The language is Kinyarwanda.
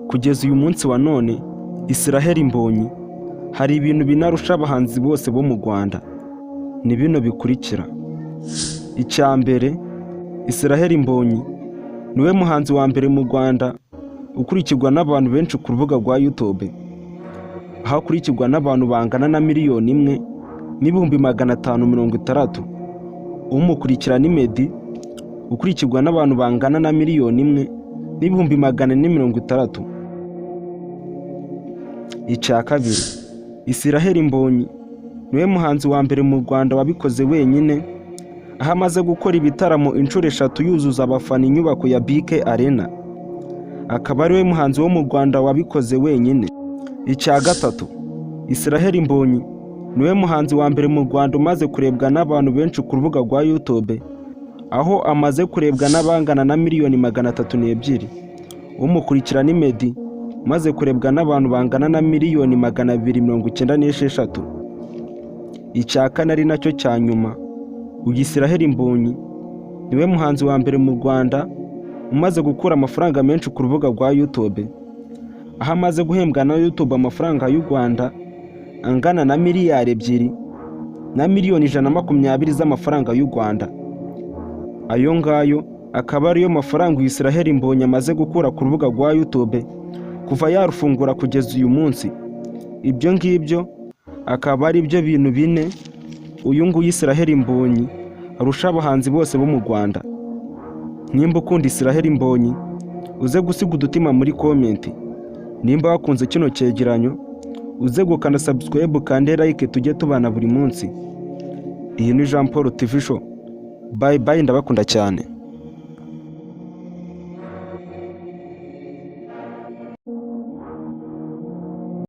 Kugeza uyu munsi wa none, Israel Mbonyi hari ibintu binarusha abahanzi bose bo mu Rwanda. Ni bino bikurikira: Icya mbere, Israel Mbonyi niwe muhanzi wa mbere mu Rwanda ukurikirwa n'abantu benshi ku rubuga rwa YouTube, aho akurikirwa n'abantu bangana na 1,560,000. Umukurikira ni Meddy, ukurikirwa n'abantu bangana na 1,460,000. Icya kabiri, Israel Mbonyi niwe muhanzi wa mbere mu Rwanda wabikoze wenyine, aho amaze gukora ibitaramo inshuro eshatu yuzuza abafana inyubako ya BK Arena, akaba ariwe muhanzi wo mu Rwanda wabikoze wenyine. Icya gatatu, Israel Mbonyi niwe muhanzi wa mbere mu Rwanda umaze kurebwa n'abantu benshi ku rubuga rwa YouTube, aho amaze kurebwa n'abangana na 302,000,000. Umukurikira ni Meddy, umaze kurebwa n'abantu bangana na 296,000,000. Icya kane, ari nacyo cya nyuma, uyu Israel Mbonyi niwe muhanzi wa mbere mu Rwanda umaze gukura amafaranga menshi ku rubuga rwa YouTube, aho amaze guhembwa na YouTube amafaranga y'u Rwanda angana na 2,120,000,000 z'amafaranga y'u Rwanda. Ayo ngayo akaba ariyo mafaranga uyu Israel Mbonyi amaze gukura ku rubuga rwa YouTube kuva yarufungura kugeza uyu munsi. Ibyo ngibyo akaba ari byo bintu bine uyu nguyu Israel Mbonyi arusha abahanzi bose bo mu Rwanda. Nimba ukunda Israel Mbonyi, uze gusiga udutima muri comment. Nimba wakunze kino cyegeranyo, uze gukanda subscribe, kande like, tujye tubana buri munsi. Iyi ni Jean Paul TV Show. Bye bye, ndabakunda cyane.